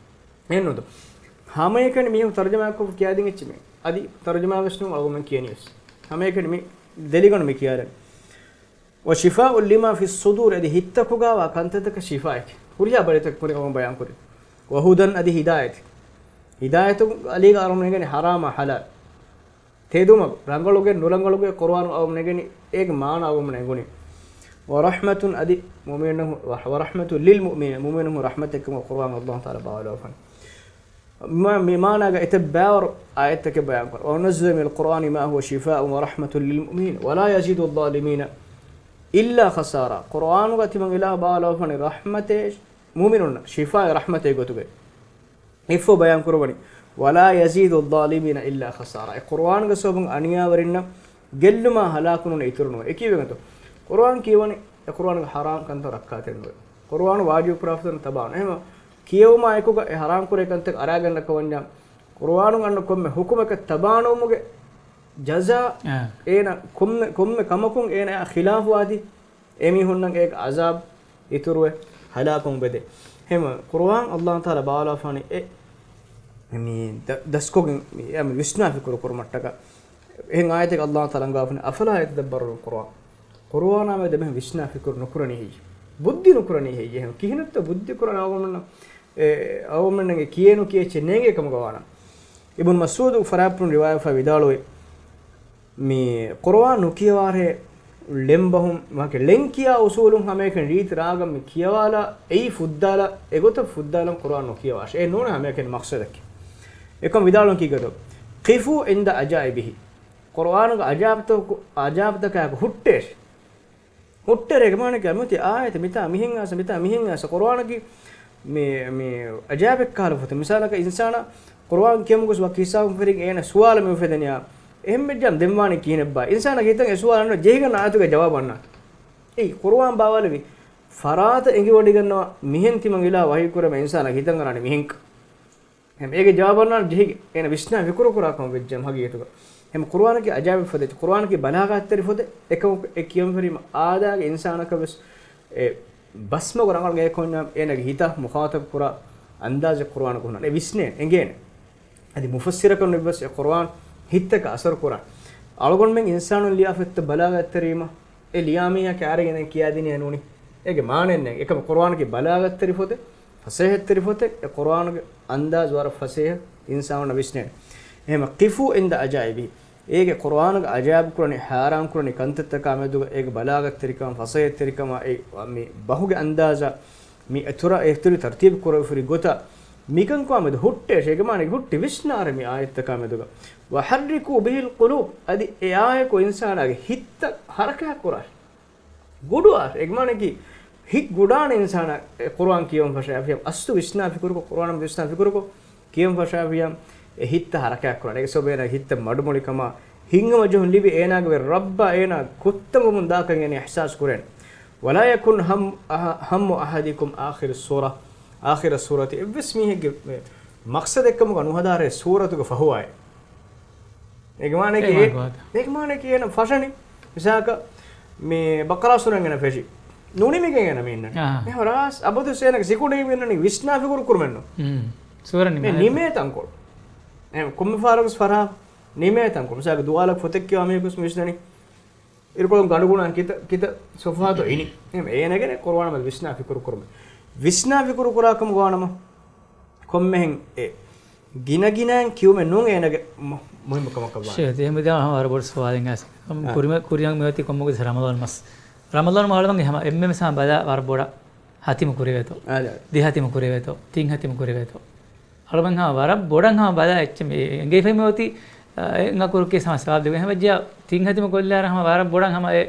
އެހެންނޫންތޯ؟ ހަމައެކަނި މީހުން ތަރުޖަމާކޮށް ކިޔާދިން އެއްޗެއް މި. އަދި ތަރުޖަމާވެސް ނޫން އަޅުގަނޑުމެން ކިޔަނީވެސް. ހަމައެކަނި މި ދެލިގަނޑު މި ކިޔާލަން. وشفاء لما في الصدور، އަދި ހިތްތަކުގަވާ ކަންތައްތަކަށް ޝިފާއެކެ. ހުރިހާ ބަލިތަކުން ކުރިން އަޅުގަނޑު ބަޔާން ކުރި. وهدى، އަދި ހިދާޔަތެކެ. ހިދާޔަތު އަލީގަ އަޅުގަނޑު ނެގެނީ ޙަރާމާ ޙަލާލް. ތެދުމަގު، ރަނގަޅުގެ ނުރަނގަޅުގެ ޤުރުއާނު އަޅުގަނޑު ނެގެނީ، އޭގެ މާނަ އަޅުގަނޑު ނެގުނީ. ވަރަޙްމަތުން އަދި މުއުމިނުން، ވަރަޙްމަތުން ލިލް މުއުމިނީން، މުއުމިނުން ރަޙްމަތެއްކަމަށް ޤުރުއާން ﷲ ތަޢާލާ ބާވާލައްވަފާނެ. މި، މި މާނާގަ އެތައް ބާވަރު އާޔަތްތަކެއް ބަޔާންކުރާ. وننزل من القرآن ما هو شفاء ورحمة للمؤمنين ولا يزيد الظالمين إلا خسارا. ޤުރުއާނުގަ ތިމަން އިލާހު ބާވާލައްވަފާނެ ރަޙްމަތެއް މުއުމިނުންނަށް، ޝިފާއެއް ރަޙްމަތެއް ގޮތުގައި. އެއަށްފަހު ބަޔާން ކުރައްވަނީ، ولا يزيد الظالمين إلا خسارا. އެ ޤުރުއާނުގެ ސަބަބުން އަނިޔާވެރިންނަށް ގެއްލުމާ ހަލާކު ނޫނީ އިތުރު ނުވޭ. އެ ކީއްވެގެންތޯ؟ ޤުރުއާން ކިޔަވަނީ އެ ޤުރުއާނުގެ ޙަރާމް ކަންތައް ރައްކާތެރި ނުވޭ. ޤުރުއާނު ވާޖިބު ކުރާ ފަދައިން ތަބާނު. އެހެންވީމަ ކިޔެވުމާ އެކުގަ އެ ޙަރާމް ކުރޭ ކަންތައް އަރާގަންނަ ކަމަށްވަންޏާ، ޤުރުއާނުން އަންނަ ކޮންމެ ޙުކުމަކަށް ތަބާނުވުމުގެ ޖަޒާ އާ. އޭނަ ކޮންމެ، ކޮންމެ ކަމަކުން އޭނަ ޚިލާފުވާދީ އެމީހުންނަށް އޭގެ ޢަޒާބު އިތުރުވެ ހަލާކުވުން ބެދޭ. އެހެންވީމަ ޤުރުއާން ﷲ ތަޢާލާ ބާވާލައްވަފާނީ އެ މި ދަ-، ދަސްކޮށްގެން މި، މި ވިސްނާ ފިކުރު ކުރުމަށްޓަކާ. އެހެން އާޔަތެއް ﷲ ތަޢާލާ އަންގަވާފަނީ، أفلا يتدبرون القرآن. ޤުރުއާނާ މެދު އެމީހުން ވިސްނާ ފިކުރު ނުކުރަނީ ހެއްޔޭ؟ ބުއްދި ނުކުރަނީ ހެއްޔޭ؟ އެހެން ކިހިނެއްތޯ ބުއްދި ކުރަން އަޅުގަނޑުމެންނަށް، އެ، އަޅުގަނޑުމެންނަށް ކިޔޭ ނުކިޔޭ އެއްޗެއް ނޭނގޭ ކަމުގަ ވާނަމަ. އިބްނު މަސްޢޫދު ފަރާތްޕުޅުން ރިވާޔަތްވެފަ ވިދާޅުވި، މި ޤުރުއާން ނުކިޔަވާށޭ ޅެން ބަހުން، ވަކި ޅެން ކިޔާ އުޞޫލުން ހަމައެކަނި ރީތި ރާގަށް މި ކިޔަވާލާ، އެއީ ފުއްދާލާ، އެގޮތަށް ފުއްދާލަން ޤުރުއާން ނުކިޔަވާށޭ. އެ ނޫނޭ ހަމައެކަނި މަޤްޞަދަކީ. އެކަމަ ވިދާޅުވަން ކީއްވެގެންތޯ؟ قفوا عند عجائبه. ޤުރުއާނުގެ ޢަޖާއިބުތަކު، ޢަޖާއިބުތަކާއެކު ހުއްޓޭށޭ. ހުއްޓޭރޭ އޭގެ މާނައަކީ އަމިއޮތީ އާޔަތެއް މިތާ މިހެން އައިސް، މިތާ މިހެން އައިސް. ޤުރުއާނަކީ މި، މި ޢަޖާއިބެއްކަހަލަ ފޮތެއް. މިސާލަކަށް އިންސާނާ ޤުރުއާން ކިޔަމުން ގޮސް ވަކި ހިސާބުން ފެށިގެން އޭނަ ސުވާލެއް މި އުފެދެނިޔާ، އެހެން ވެއްޖާމަ ދެން ވާނީ ކިހިނެއްބާ؟ އިންސާނާގެ ހިތަށް އެ ސުވާލު އަންނަ ޖެހިގަންނަ އާޔަތުގެ ޖަވާބު އަންނާނެ. އެއީ ޤުރުއާން ބާވާލެވި ފަރާތަށް އެނގިވަޑައިގަންނަވާ މިހެން ތިމަން އިލާހު ވަޙީ ކުރަމޭ އިންސާނާގެ ހިތަށް އަރާނީ މިހެންކަން. އެހެން އޭގެ ޖަވާބު އަންނާނެ ޖެހިގެން އޭނަ ވިސްނާ ފިކުރު ކުރާ ކަމަށް ވެއްޖެ ހަގީގަތުގަ. އެހެން ޤުރުއާނަކީ ޢަޖާއިބު ފޮދެއް، ޤުރުއާނަކީ ބަލާޣަތްތެރި ފޮދެއް. އެކަމަކު އެ ކިޔަން ފެށީމަ އާދައިގެ އިންސާނަކަށް ވެސް އެ ބަސްމަގު ރަނގަޅު ގެއްކޮންޏާ އޭނަގެ ހިތަށް މުޚާޠަބު ކުރާ އަންދާޒެއް ޤުރުއާނަކު ހުންނާނެ. އެ ވިސްނޭނެ، އެނގޭނެ. އަދި މުފައްސިރަކަށް ނުވެސް އެ ޤުރުއާން ހިތަކަށް އަސަރު ކުރާނެ. އަޅުގަނޑުމެން އިންސާނުން ލިޔާފަ އޮތްތަ ބަލާޣަތްތެރިވީމަ އެ ލިޔާ މީހާ ކާރިގެން ކިޔާދިނީ ނޫނީ. އޭގެ މާނައެއް ނެތް. އެކަމަ ޤުރުއާނަކީ ބަލާޣަތްތެރި ފޮދެއް، ފަސޭހަތްތެރި ފޮތެއް. އެ ޤުރުއާނުގެ އަންދާޒު ވަރަށް ފަސޭހަ، އިންސާނުންނަށް ވިސްނޭނެ. އެހެންވީމަ قفوا عند عجائبه. އޭގެ ޤުރުއާނުގެ ޢަޖާއިބު ކުރަނީ، ޙައިރާން ކުރަނީ ކަންތައްތަކާ މެދުގަ އޭގެ ބަލާޣަތްތެރިކަމާ، ފަސޭހަތްތެރިކަމާ، އެ މި ބަހުގެ އަންދާޒާ، މި އެތުރަ އެތުރި ތަރުތީބު ކުރެވިފައި ހުރި ގޮތާ، މިކަންކަމާ މެދު ހުއްޓޭށޭ. އޭގެ މާނަ ހުއްޓި ވިސްނާރޭ މި އާޔަތްތަކާ މެދުގަ. وحركوا به القلوب. އަދި އެއާއެކު އިންސާނާގެ ހިތްތައް ޙަރަކާތް ކުރާށޭ. ގުޑުވާށޭ. އޭގެ މާނައަކީ ހިތް ގުޑާނެ އިންސާނާ އެ ޤުރުއާން ކިޔަވަން ފަށާފިޔާ، އަސްލު ވިސްނާ ފިކުރުކޮށް، ޤުރުއާނަށް ވިސްނާ ފިކުރުކޮށް ކިޔަވަން ފަށާފިޔާ، އެ ހިތްތައް ޙަރަކާތް ކުރާނެ. އޭގެ ސަބަބުން އޭނާގެ ހިތްތައް މަޑުމޮޅިކަމާ، ހިތްހަމަޖެހުން ލިބި އޭނާގެ ރައްބާ އޭނާ ކޮށްތަންވަމުން ދާކަން އޭނަ އިޙްސާސް ކުރޭނެ. ولا يكن هم، هم أحدكم آخر السورة، آخر السورة. އެއްވެސް މީހެއްގެ މަޤްޞަދެއްކަމުގަ ނުހަދާށޭ ސޫރަތުގެ ފަހު އާޔަތް. އޭގެ މާނައަކީ، އޭގެ މާނައަކީ އޭނަ ފަށަނީ. މިސާލަކަށް މި ބަޤަރާ ސޫރަ އޭނަ ފެށި. ނުނިމިގެން އޭނަ މި އިންނަނީ. އާ. އެހެން ރާސް އަބަދުވެސް އޭނަގެ ސިކުނޑި މި އިންނަނީ ވިސްނާ ފިކުރު ކުރުމެއްނު. ހުން. ސޫރަ މި ނިމޭ. ނިމޭ ތަންކޮޅު. އެހެން ކޮންމެ ފަހަރަކުވެސް ފަށާ ނިމޭ ތަންކޮޅު. މިސާލަކަށް ދުވާލަކު ފޮތެއް ކިޔަވާ މީހަކުވެސް މި ވިސްނަނީ. އިރުކޮޅުން ގަނޑު ގުނަން ކިތަ، ކިތަ ސޮފުހާތޯ އިނީ. އެހެން އޭނަގެން ޤުރުއާނަށް ވިސްނާ ފިކުރު ކުރުމެއް. ވިސްނާ ފިކުރު ކުރާ ކަމަކަށް ވާނަމަ، ކޮންމެހެން އެ ގިނަ ގިނައިން ކިޔުމެއް ނޫން އޭނަގެ މު-، މުހިއްމު ކަމަކަށް ވާނެ. ޝޭޚް، އެހެން ވިދާޅުވީ ހަމަ ވަރަށް ބޮޑު ސުވާލެއް އައިސް. އާ. ކުރިމަ-، ކުރިއަށް މިއޮތީ ކޮންމެ ގޮތެއް ރަމަޟާން މަސް. ރަމަޟާން މަހު އަޅުގަނޑު ހަމަ އެންމެ މިސާ ބަލާ ވަރަށް ބޮޑަށް ހަތިމު ކުރެވޭތޯ. އާ، ދިހަ ހަތިމު ކުރެވޭތޯ. ތިން ހަތިމު ކުރެވޭތޯ. އަޅުގަނޑު ހަމަ ވަރަށް ބޮޑަށް ހަމަ ބަލާ އެއްޗެއް މި އެނގޭފައި މި އޮތީ، އެ، އެނގަ ކުރުކޭ ހަމަ ސަވާބު ދެވޭ. ހަމަ ޖާ ތިން ހަތިމު ކޮށްލާއިރު ހަމަ ވަރަށް ބޮޑަށް ހަމަ އެ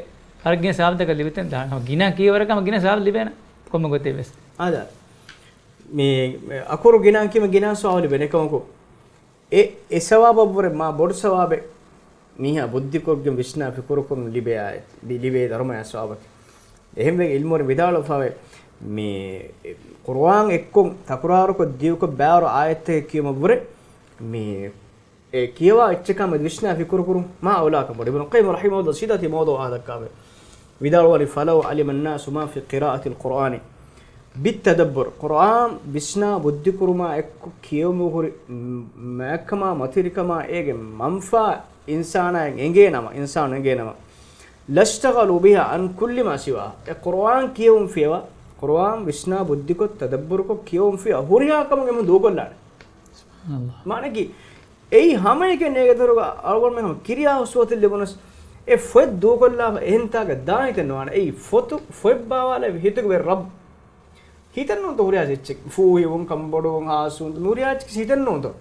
ވަރަށް ގިނަ ސަވާބުތަކެއް ލިބިތަން ދާނެ. ހަމަ ގިނަ ކިޔަވަރަކަށް ހަމަ ގިނަ ސަވާބު ލިބޭނެ. ކޮންމެ ގޮތެއް ވެސް. އާދެ. މި، މި އަކުރު ގިނަ ކިޔުމަށް ގިނަ ސަވާބު ލިބޭނެ. އެކަމަކު، އެ، އެ ސަވާބަށްވުރެ މާ ބޮޑު ސަވާބެއް މީހާ ބުއްދިކޮށްގެން ވިސްނާ ފިކުރުކޮށް ލިބޭ އާ-، ލި-، ލިބޭ ދަރުމަޔާ ސަވާބަކީ. އެހެންވެ ޢިލްމުވެރިން ވިދާޅުވެފައިވޭ، މި ޤުރުއާން އެއްކޮށް ތަކުރާރުކޮށް ދިގުކޮށް ބާރު އާޔަތްތަކެއް ކިޔުމަށްވުރެ، މި އެ ކިޔަވާ އެއްޗަކާ މެދު ވިސްނާ ފިކުރު ކުރުން މާ އައުލާކަން ބޮޑު. އިބްނު ޤައްޔިމް ރަޙިމަހުﷲ ސީދާ ތި މައުޟޫޢު އާ ދައްކާފައި ވިދާޅުވަނީ، فلو علم الناس ما في قراءة القرآن بالتدبر، ޤުރުއާން ވިސްނާ ބުއްދިކުރުމާ އެއްކޮށް ކިޔެވުމުގަ ހުރި މާތްކަމާ މަތިވެރިކަމާ އޭގެ މަންފާ އިންސާނާއަށް އެނގޭނަމަ، އިންސާނުން އެނގޭނަމަ، لاشتغلوا بها عن كل ما سواه، އެ ޤުރުއާން ކިޔެވުން ފިޔަވާ، ޤުރުއާން ވިސްނާ ބުއްދިކޮށް ތަދައްބުރުކޮށް ކިޔެވުން ފިޔަވާ ހުރިހާ ކަމެއް އެމީހުން ދޫކޮށްލާނެ. ސުބްޙާނަﷲ. މާނައަކީ، އެއީ ހަމައެކަނި އޭގެ ދޮރުގަ އަޅުގަނޑުމެން ހަމަ ކިރިޔާ އުސްވަތެއް ލިބުނަސް، އެ ފޮތް ދޫކޮށްލާފަ އެހެންތާކަށް ދާން ހިތެއް ނުވާނެ. އެއީ ފޮތު، ފޮތް ބާވާލެވި ހިތުގެ ރައްބް. ހިތެއް ނޫންތޯ ހުރިހާ އެއްޗެއް. ފޫހިވުން، ކަނބޮޑުވުން، ހާސްވުން، ހުރިހާ އެއްޗެއް ހިތެއް ނޫންތޯ.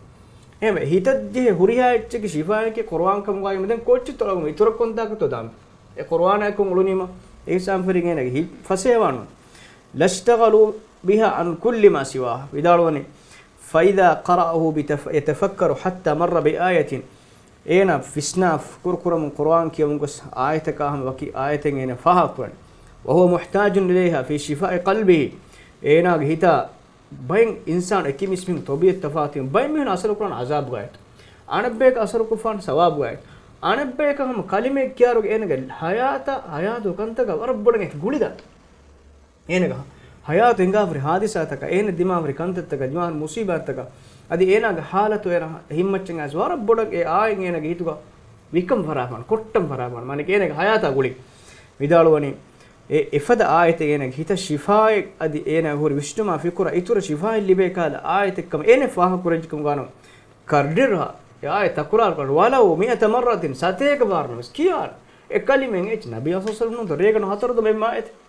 އެހެންވެ، ހިތަށް ޖެހޭ ހުރިހާ އެއްޗެކޭ ޝިފާއަކީ ޤުރުއާން ކަމުގައި މި ދެން ކޯއްޗެއްތޯ އަޅުގަނޑު އިތުރަށް ކޮންތާކަށްތޯ ދާން. އެ ޤުރުއާނާއެކު އުޅުނީމަ އިހްސާން ފެރިން އޭނަގެ ހިތް ފަސޭހަވާނު. لاشتغلوا بها عن كل ما سواه. ވިދާޅުވަނީ، فإذا قرأه بتف-، يتفكر حتى مر بآية. އޭނާ ވިސްނާ ފިކުރު ކުރަމުން ޤުރުއާން ކިޔަމުން ގޮސް އާޔަތަކާ ހަމަ ވަކި އާޔަތެއް އޭނާ ފާހަގަކުރަނީ. وهو محتاج إليها في شفاء قلبه. އޭނާގެ ހިތާ ބައެއް އިންސާން އެކި މީސްމީހުން ތަބީއަތް ތަފާތު. ބައެއް މީހުން އަސަރު ކުރާން ޢަޒާބުގައި. އަނެއްބަޔަކަށް އަސަރު ކުރާން ސަވާބުގައި. އަނެއްބަޔަކަށް ހަމަ ކަލިމައެއް ކިޔާރުގެ އޭނަގެ ޙަޔާތަށް، ޙަޔާތު ކަންތަކަށް ވަރަށް ބޮޑަށް އެ ގުޅިދާނެ. އޭނަގެ ޙަޔާތު ހިނގާފަރި ހާދިސާތަކަށް، އޭނަ ދިމާވަރި ކަންތައްތަކަށް، ދިމާވަރި މުސީބާތަކަށް، އަދި އޭނާގެ ޙާލަތު އޭނަ ހިތްމައްޗަށް އައިސް ވަރަށް ބޮޑަށް އެ އާޔަތް އޭނަގެ ހިތުގަ ވިކަން ފަރާފާން، ކޮއްޓަން ފަރާފާން، މާނައަކީ އޭނަގެ ޙަޔާތާ ގުޅި. ވިދާޅުވަނީ، އެ އެފަދަ އާޔަތެއް އޭނަގެ ހިތަށް ޝިފާއެއް، އަދި އޭނާ ހުރި ވިސްނުމާ ފިކުރާ އިތުރަށް ޝިފާއެއް ލިބޭ ކަހަލަ އާޔަތެއް ކަމަށް އޭނަ ފާހަގަކުރެއްވިކަމުގައި ކައްޑިރަހަ އެ އާޔަތް ތަކުރާރު ކުރާނެ. ولو مائة مرة، ސަތޭކަ ވާރަށް ނަމަވެސް ކިޔާނެ. އެ ކަލިމައިން އެއްޗެއް ނަބީ ޞައްލަﷲު ޢަލައިހި ވަސައްލަމަ ނޫންތޯ ރޭގަނޑު ހަތަރު ދޮމެއް އެއްމާ އާޔަތެއް.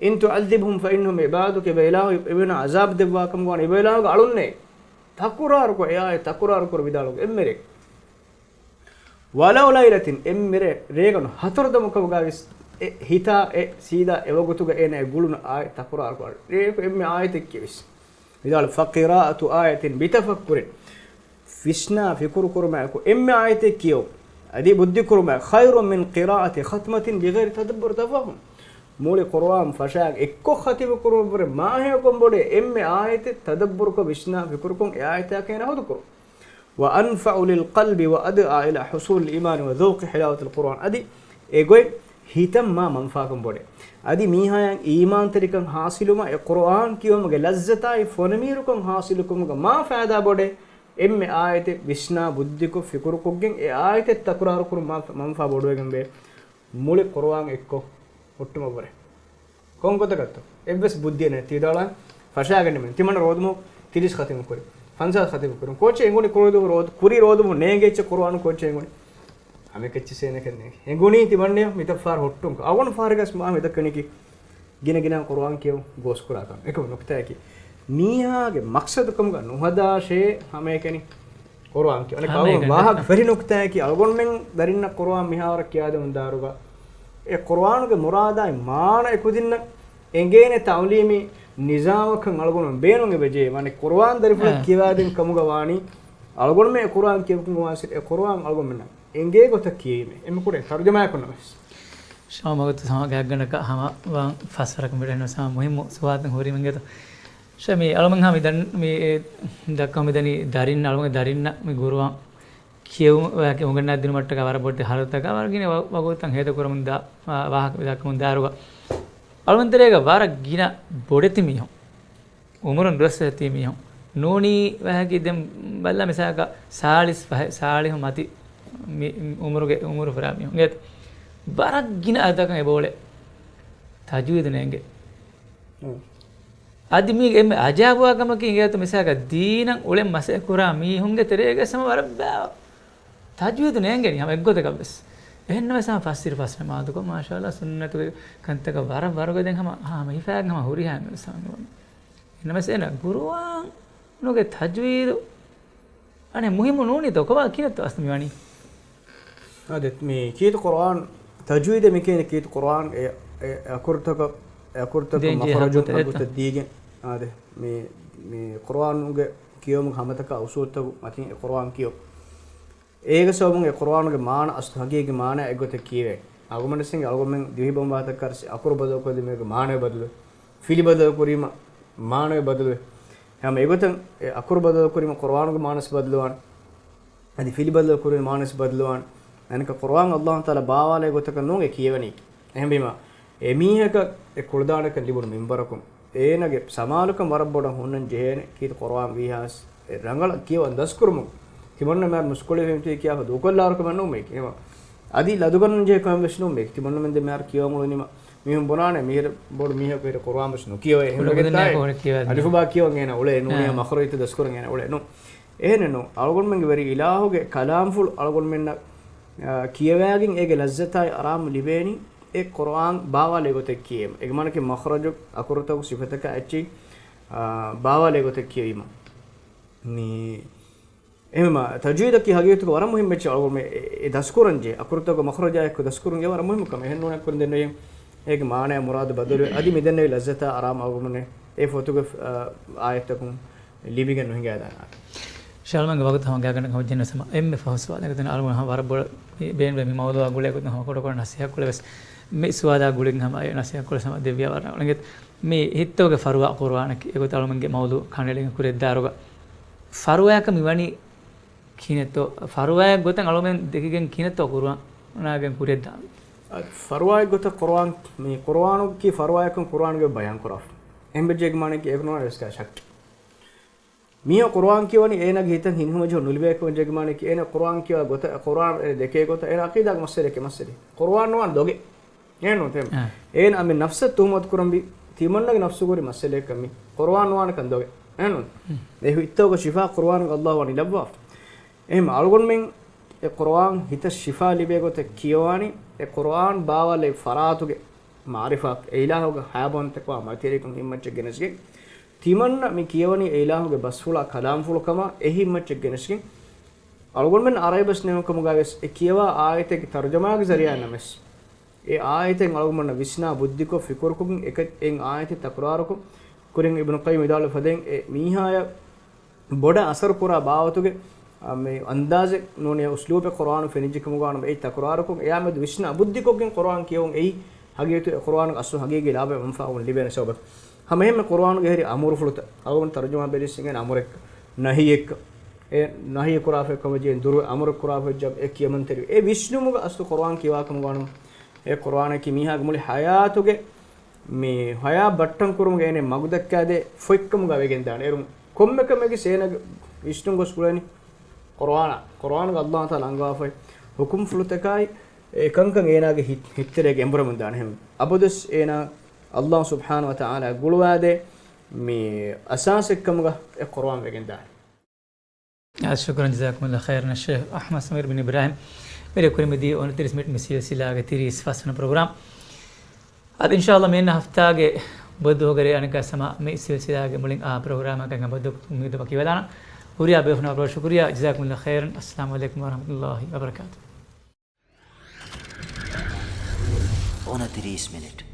إن تعذبهم فإنهم عبادك، އެބައިލާހު އެބައިމީހުންނަށް ޢަޒާބު ދެއްވާ ކަމުގައި އެބައިލާހުގެ އަޅުންނޭ. ތަކުރާރުކޮށް، އެ އާޔަތް ތަކުރާރުކުރަ ވިދާޅުވި އެއްމެރޭ. ولو ليلة، އެއްމެރޭ ރޭގަނޑު ހަތަރު ދޮމަކަމުގައިވެސް އެ ހިތާ އެ ސީދާ އެ ވަގުތުގަ އޭނަ އެ ގުޅުނު އާޔަތް ތަކުރާރުކުރާ. ރޭގަނޑު އެއްމެ އާޔަތެއް ކިޔެވިސް. ވިދާޅު، فقراءة آية بتفكر، ވިސްނާ ފިކުރު ކުރުމާއެކު އެންމެ އާޔަތެއް ކިޔެވުން، އަދި ބުއްދި ކުރުމާއެކު، خير من قراءة ختمة بغير تدبر تفهم. މުޅި ޤުރުއާން ފަށާގެން އެއްކޮށް ޚަތިމު ކުރުމަށްވުރެ މާހެޔަކުން ބޮޑޭ އެންމެ އާޔަތެއް ތަދައްބުރުކޮށް ވިސްނާ ފިކުރުކޮށް އެ އާޔަތާ ކޭނަ ހުދުކުރު. وأنفع للقلب وأدعى إلى حصول الإيمان وذوق حلاوة القرآن. އަދި އެގޮތް ހިތަށް މާ މަންފާކަން ބޮޑޭ. އަދި މީހާޔަށް އީމާންތެރިކަން ޙާޞިލުވުމަށް އެ ޤުރުއާން ކިޔުމުގެ ލައްޒަތާއި ފޮނަމީރުކަން ޙާޞިލުކުރުމުގަ މާ ފައިދާ ބޮޑޭ. އެންމެ އާޔަތެއް ވިސްނާ ބުއްދިކޮށް ފިކުރުކޮށްގެން އެ އާޔަތެއް ތަކުރާރުކުރުން މާ މަންފާ ބޮޑުވެގެންވޭ. މުޅި ޤުރުއާން އެއްކޮށް ހުއްޓުމަށްވުރެ. ކޮންގޮތަކަށްތޯ؟ އެއްވެސް ބުއްދިއެއް ނެތް. ތި ވިދާޅުވާ ފަށާގަންނަމެން. ތިމަންނަ ރޯދަމަހު ތިރީސް ޚަތިމު ކުރި. ފަންސާސް ޚަތިމު ކުރި. ކޯޗެއް އެނގުނީ ކުރި ދުވަހު ރޯދަ، ކުރީ ރޯދަމަހު ނޭނގޭ އެއްޗެއް ޤުރުއާނު ކޯޗެއް އެނގުނީ. ހަމައެކައްޗެއް ސޭނެކެއް ނޭނގެ. އެނގުނީ ތިމަންނަ މިތައް ފަހަރު ހުއްޓުން. އަޅުގަނޑު ފަހަރެއްގަސް މާ މިތައް ކަނިކި ގިނަ ގިނަ ޤުރުއާން ކިޔަވަން ގޯސްކުރާކަން. އެކަމަ ނުކުތާއަކީ، މީހާގެ މަޤްޞަދު ކަމުގަ ނުހަދާށޭ ހަމައެކަނި ޤުރުއާން ކިޔަވަން. ހަމައެކަނި ވާހަކަ ފެރި ނުކުތާއަކީ، އަޅުގަނޑުމެން ދަރިންނަށް ޤުރުއާން މިހާރަށް ކިޔާދެމުން ދާރުގަ، އެ ޤުރުއާނުގެ މުރާދާއި މާނަ އެކުދިންނަށް އެނގޭނެ ތަޢުލީމީ ނިޒާމަކަށް އަޅުގަނޑުމެން ބޭނުން އެބަޖެހޭ. ވާނެ ޤުރުއާން ދަރިފުޅަށް އާ. ކިޔަވާދިން ކަމުގަ ވާނީ، އަޅުގަނޑުމެން އެ ޤުރުއާން ކިޔަވަމުން ވާންސި އެ ޤުރުއާން އަޅުގަނޑުމެންނަށް އެނގޭ ގޮތަށް ކިޔެވީމޭ. އެންމެ ކުޑަ ތަރުޖަމާއެއް ކޮށްނަމަވެސް. ޝާމަގަތު ހަމަ ގާތްގަނޑަކަށް ހަމަ ވާން ފަސްވަރަކަށް މި ރެން ވެސް ހަމަ މުހިއްމު ސުވާލުތައް ހުރީމެންގެތޯ. ޝަމީ، އަޅުމެން ހަމަ މި ދަން-، މި ދައްކަމުން މިދަނީ ދަރިން، އަޅުމެން ދަރިންނަށް މި ޤުރުއާން ކިޔެވުމަށް އުނގަންނާ ދިނުމަށްޓަކާ ވަރަށް ބޮޑެތި ހަރަދުތަކާ ވަރަށް ގިނަ ވަ-، ވަގުތުތައް ހޭދަކުރަމުން ދާ، ވާ-، ވާހަކަ މި ދައްކަމުން ދާރުގަ އަޅުމެން ތެރޭގަ ވަރަށް ގިނަ ބޮޑެތި މީހުން. އުމުރުން ދުވަސްވެ ތި މީހުން ނޫނީ ވަހަކީ ދެން ބަލާ މިސާލަކަށް ސާޅީސް ފަހެއް، ސާޅީހުން މަތި މި އުމުރުގެ، އުމުރު ފުރާ މީހުން އެ ވަރަށް ގިނަ އަދަދަކަށް އެބައުޅޭ ތަޖްވީދު ނޭނގެ. އަދި މީގެ އެންމެ އަޖާބުވާ ކަމަކީ އިނގޭތޯ މިސާލަކަށް ދީނަށް އުޅެން މަސައްކަތް ކުރާ މީހުންގެ ތެރޭގަ ހަމަ ވަރަށް ބާ ތަޖްވީދު ނޭނގެނީ ހަމަ އެއްގޮތަކަށް ވެސް. އެހެންނަމަވެސް ހަމަ ފަސް އިރު ފަސް ނަމާދުކޮށް މާޝާﷲ ސުންނަތުގެ ކަންތަކަށް ވަރަށް ވަރުގަދަ ދެން ހަމަ، ހަމަ ހިފާގެން ހަމަ ހުރިހާ މިންވެސް ހަމަ ނުވަނީ. އެހެންނަމަވެސް އޭނަ ޤުރުއާނުގެ ތަޖްވީދު އަނެއް މުހިއްމު ނޫނީތޯ ކޮބާ ކިހިނެއްތޯ އަސްލު މިވަނީ؟ އާދެ، މި ކީރިތި ޤުރުއާން ތަޖްވީދެއް މި ކިޔަނީ ކީރިތި ޤުރުއާން އެ، އެ އަކުރުތަކަށް، އެ އަކުރުތަކަށް ދޭން ޖެހޭ މަޚްރަޖު ހައްގުތައް އެއް އަގުތައް ދީގެން. އާދެ، މި، މި ޤުރުއާނުގެ ކިޔެވުމުގެ ހަމަތަކާ އުޞޫލުތަކު މަތިން އެ ޤުރުއާން ކިޔެވުން. އޭގެ ސަބަބުން އެ ޤުރުއާނުގެ މާނަ އަސްލު ހަގީގީ މާނަ އެއްގޮތަށް ކިޔެވޭ. އަޅުގަނޑުމެން ދިވެހި ބައުން ވާހަކަ ދައްކާ އަކުރު ބަދަލުކޮށްލީމަ އޭގެ މާނައެއް ބަދަލުވޭ. ފިލި ބަދަލު ކުރީމަ މާނައެއް ބަދަލުވޭ. ހަމަ އެގޮތަށް އެ އަކުރު ބަދަލު ކުރީމަ ޤުރުއާނުގެ މާނަސް ބަދަލުވާނެ. އަދި ފިލި ބަދަލު ކުރީމަ މާނަސް ބަދަލުވާނެ. އަނެކަ ޤުރުއާން އައްލާހު ތަޢާލާ ބާވާލޭ ގޮތަކަށް ނޫން އެ ކިޔެވެނީ. އެހެންވީމަ، އެ މީހަކަށް އެ ކުޅަދާނަކަން ލިބުނު މިންވަރަކުން އޭނަގެ ސަމާލުކަން ވަރަށް ބޮޑަށް ހުންނަން ޖެހޭނެ ކީރިތި ޤުރުއާން ވީހާސް އެ ރަނގަޅަށް ކިޔަވަން ދަސްކުރުމުން. ތިމަންނަ މިހާރު މުސްކުޅި ފެންތި ކިޔާފަ ދޫކޮށްލާރު ކަމެއް ނޫން މީކީ. އެމަ އަދި ލަދުގަންނަން ޖެހޭ ކަމެއް ވެސް ނޫން މީކީ. ތިމަންނަމެން ދެ މިހާރު ކިޔަވަން އުޅުނީމަ މީހުން ބުނާނެ މިހިރަ ބޮޑު މީހަކު މިހިރަ ޤުރުއާން ވެސް ނުކިޔަވައި. އެހެންވެގެން ދާއި އަލިފުބާ ކިޔަވަން އޭނަ އުޅޭ ނޫނިޔާ އާ. މަޚްރަޖުތައް ދަސްކުރަން އޭނަ އުޅޭ ނޫން. އެހެނެއް ނޫން. އަޅުގަނޑުމެންގެ ވެރި އިލާހުގެ ކަލާމްފުޅު އަޅުގަނޑުމެންނަށް އާ، ކިޔަވާގެން އޭގެ ލައްޒަތާއި އަރާމު ލިބޭނީ އެ ޤުރުއާން ބާވާލޭ ގޮތެއް ކިޔެވުމަށް. އޭގެ މާނައަކީ މަޚްރަޖު އަކުރުތަކު ސިފަތަކާ އެއްޗެއް، އާ، ބާވާލޭ ގޮތެއް ކިޔެވުމަށް. މި އެހެންމަ ތަޖްވީދަކީ ހަގީގަތުގަ ވަރަށް މުހިންމު އެއްޗެއް އަޅުގަނޑުމެން އެ، އެ ދަސްކުރަންޖެހޭ. އަކުރުތަކުގެ މަޚްރަޖާ އެއްކޮށް ދަސްކުރުން އެ ވަރަށް މުހިންމު ކަމެއް. އެހެންނޫން އަކުރުން ދެންނެވި އޭގެ މާނައާ މުރާދު ބަދަލުވެ، އަދި މިދެންނެވި ލައްޒަތާ އަރާމު އަޅުގަނޑުމެން އެ ފޮތުގެ، އާ، އާޔަތްތަކުން ލިބިގެން ނުހިނގާދާނެ. ޝާލްމަންގެ ވަގުތު ހަމަ ގާތްގަނޑަކަށް ހަމަ ޖެހިން ވެސް ހަމަ އެންމެ ފަހު ސުވާލެއް ގޮތުން އަޅުގަނޑު ހަމަ ވަރަށް ބޮޑަށް މި ބޭނުންވޭ މި މައުޟޫޢާ ގުޅޭ ގޮތުން ހަމަ ކޮޑަކޮޑަށް ނަސޭހަތް ކުރެވެސް މި ސުވާލާ ގުޅިގެން ހަމަ އެ ނަސޭހަތް ކުރެވެސް ހަމަ ދެއްވިޔާ ވަރަށް އުޅެނގެ މި ހިތަށް އޮތް ފަރުވާ ޤުރުއާނަކީ އެގޮތަށް އަޅުމެންގެ މައުޟޫޢު ކަނޑައެޅިގެން ކުރިއަށްދާ އިރުގަ ފަރުވާއަކަށް މި ވަނީ ކިހިނެއްތޯ؟ ފަރުވާއެއް ގޮތަށް އަޅުމެން ދެކިގެން ކިހިނެއްތޯ ޤުރުއާނާ ގެން ކުރިއަށްދާނީ؟ އަ، ފަރުވާއެއް ގޮތަށް ޤުރުއާން، މި ޤުރުއާނަކީ ފަރުވާއެއްކަން ޤުރުއާނުގަ ބަޔާން ކުރާފަ. އެހެން ވެއްޖެ އޭގެ މާނައަކީ އޭގެ ނޫން ވެސް ޝައްކެއް. މީހާ ޤުރުއާން ކިޔަވަނީ އޭނާގެ ހިތަށް ހިތްހަމަޖެހުން ނުލިބޭ ކަމަށް ޖެހޭ މާނައަކީ އޭނާ ޤުރުއާން ކިޔަވާ ގޮތަށް، ޤުރުއާން އޭނާ ދެކޭ ގޮތަށް، އޭނާ ޢަޤީދާގެ މައްސަލައެއް މައްސަލައެއް. ޤުރުއާން ނުވާނެ ދޮގެއް. އެހެންނޫން ތެމަ. އާ. އޭނަ މި ނަފްސަށް ތުހުމަތު ކުރަންވީ ތިމަންނަގެ ނަފްސުގަ ހުރި މައްސަލައެއްކަން މީ. ޤުރުއާން ނުވާނެކަން ދޮގެއް. އެހެންނޫން. ހުން. އެ ހިތަށް ޝިފާ ޤުރުއާނުގަ ﷲ ވަނީ ލައްވާފަ. އެހެން އަޅުގަނޑުމެން އެ ޤުރުއާން ހިތަށް ޝިފާ ލިބޭ ގޮތަށް ކިޔަވާނީ، އެ ޤުރުއާން ބާވާލެއް ފަރާތުގެ މަޢުރިފާ އެ އިލާހުގެ ހަޔާތްވަންތަކަމާ މަތިވެރިކަން ހިތްމައްޗަށް ގެނެސްގެން، ތިމަންނަ މި ކިޔަވަނީ އެ އިލާހުގެ ބަސްފުޅާ ކަލާމްފުޅުކަމާ އެ ހިތްމައްޗަށް ގެނެސްގެން، އަޅުގަނޑުމެން އަރައިބަސް ނޭނގުމުގަވެސް އެ ކިޔަވާ އާޔަތެއްގެ ތަރުޖަމާގެ ޒަރީޢާއިންނަމަވެސް، އެ އާޔަތެއް އަޅުގަނޑުމެންނަށް ވިސްނާ ބުއްދިކޮށް ފިކުރުކޮށްގެން އެކަ-، އެ އާޔަތެއް ތަކުރާރުކޮށް، ކުރިން އިބްނު ޤައްޔިމް ވިދާޅުވި ފަދައިން އެ މީހާޔަށް ބޮޑަށް އަސަރު ކުރާ ބާވަތުގެ، އަ، މި އަންދާޒެއް ނޫނީ އުސްލޫބެއް ޤުރުއާނު ފެނިއްޖެކަމުގަ ވަނަމަ އެއީ ތަކުރާރުކޮށް، އެއާމެދު ވިސްނާ ބުއްދިކޮށްގެން ޤުރުއާން ކިޔެވުން އެއީ ހަގީގަތު އެ ޤުރުއާނުގެ އަސްލު ހަގީގީ ލާބައި މަންފާ އުޅުން ލިބޭނެ ސަބަބަކީ. ހަމަ އެހެންމެ ޤުރުއާނުގެ ހުރި އަމުރުފުޅުތައް އަޅުގަނޑު ތަރުޖަމާ ބެލިސް އިނގޭނެ އަމުރެއްކަ، ނަހީއެއްކަ، އެ ނަހީ ކުރާފައި ކަމަށް ޖެހޭ ދުރު އަމުރެއް ކުރާފައި ޖަ އެ ކިޔަމަންތެރި އެ ވިސްނުމުގެ އަސްލު ޤުރުއާން ކިޔަވާކަމުގަ ވަނަމަ އެ ޤުރުއާނަކީ މީހާގެ މުޅި ޙަޔާތުގެ މި ޙަޔާތް ބައްޓަން ކުރުމުގެ އޭނަ މަގު ދައްކާދޭ ފޮތްކަމުގަ ވެގެންދާނެ. އޭރުން ކޮންމެ ކަމެއްގެ އޭނަގެ ވިސްނުން ގޮސް ގުޅެނީ ޤުރުއާނާ. ޤުރުއާނުގަ ﷲ ތަޢާލާ އަންގަވާފައި ޙުކުމްފުޅުތަކާއި އެކަންކަން އޭނާގެ ހިތް-، ހިތްތެރޭގަ އެނބުރެމުން ދާނެ. އެހެން އަބަދުވެސް އޭނާ ﷲ ސުބްޙާނަހޫ ވަތަޢާލާ ގުޅުވާދޭ މި އަސާސެއްކަމުގަ އެ ޤުރުއާން ވެގެންދާނެ. ޝުކުރަން ޖަޒާކުމުﷲ ޚައިރަން ޝޭޚް އަޙްމަދު ސަމީރު ބިން އިބްރާހިމް. މިރޭ ކުރިމަތި އޮނަތިރީސް މިނިޓް މި ސިލްސިލާގެ ތިރީސް ފަސްވަނަ ޕްރޮގްރާމް. އަދި އިންޝާﷲ މިއަންނަ ހަފްތާގެ ބުދުހުގެ ރޭ އަނެއްކާ ސަމާ މި ސިލްސިލާގެ މުޅިން އާ ޕްރޮގްރާމަކަށް އަބަދު އުއްމީދު ބަކިވެލާނަ. ހުރިހާ ބޭފުޅުންނަށް ވަރަށް ޝުކުރިއްޔާ. ޖަޒާކުމުﷲ ޚައިރަން. އައްސަލާމު ޢަލައިކުމް ވަރަޙްމަތުﷲ ވަބަރަކާތުހު. އޮނަތިރީސް މިނިޓް.